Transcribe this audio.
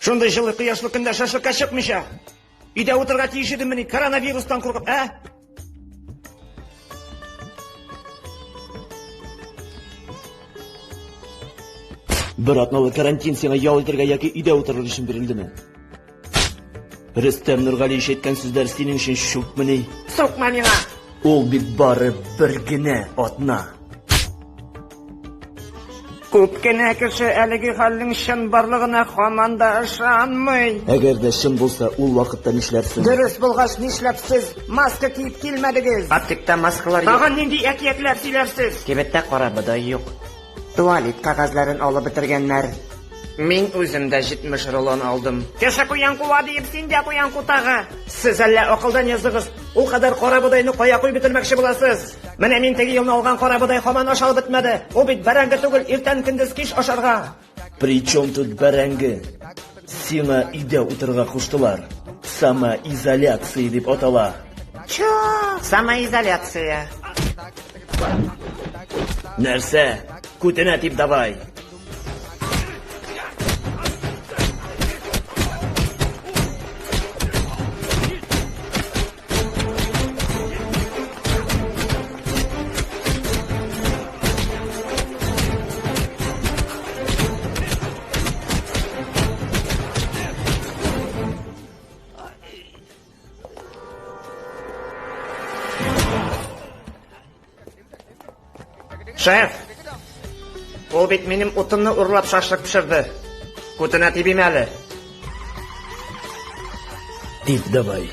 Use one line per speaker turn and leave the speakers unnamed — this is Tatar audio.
Шундый җылы кояшлы көндә шашлыкка чыкмыйча, өйдә утырырга тиеш идеммени, коронавирустан куркып, ә?
Бер атналык карантин сиңа ял итәргә яки өйдә утырыр өчен бирелдеме? Рөстәм Нургалиевич әйткән сүзләр синең өчен чүпмени?
Сукма миңа!
Ул бит бары бер генә атна.
Күп кенә кеше әлеге хәлнең чынбарлыгына һаман да ышанмый.
Әгәр дә чын булса, ул вакытта нишләрсең?
Дөрес булгач, нишләп сез маска киеп килмәдегез?
Аптекта маскалар юк.
Тагын нинди әкиятләр сөйләрсез?
Кибеттә кара бодай юк. Туалет кәгазьләрен алып бетергәннәр.
Мин үзем дә 70 рулон алдым. Кеше куян куа диеп, син дә куян кутагы. Сез әллә акылдан яздыгыз? Ул кадәр кара бодайны кая куеп бетермәкче буласыз? Менә мин теге елны алган кара бодай һаман ашалып бетмәде. Ул бит бәрәңге түгел, иртән, көндез, кич ашарга.
Причем тут бәрәңге? Сиңа өйдә утырырга куштылар. Самоизоляция дип атала.
Чё?
Самоизоляция.
Нәрсә? Күтенә дип давай.
Шеф! Ул бит минем утынны урлап шашлык пешерде. Күтенә тибим әле.
Тип давай.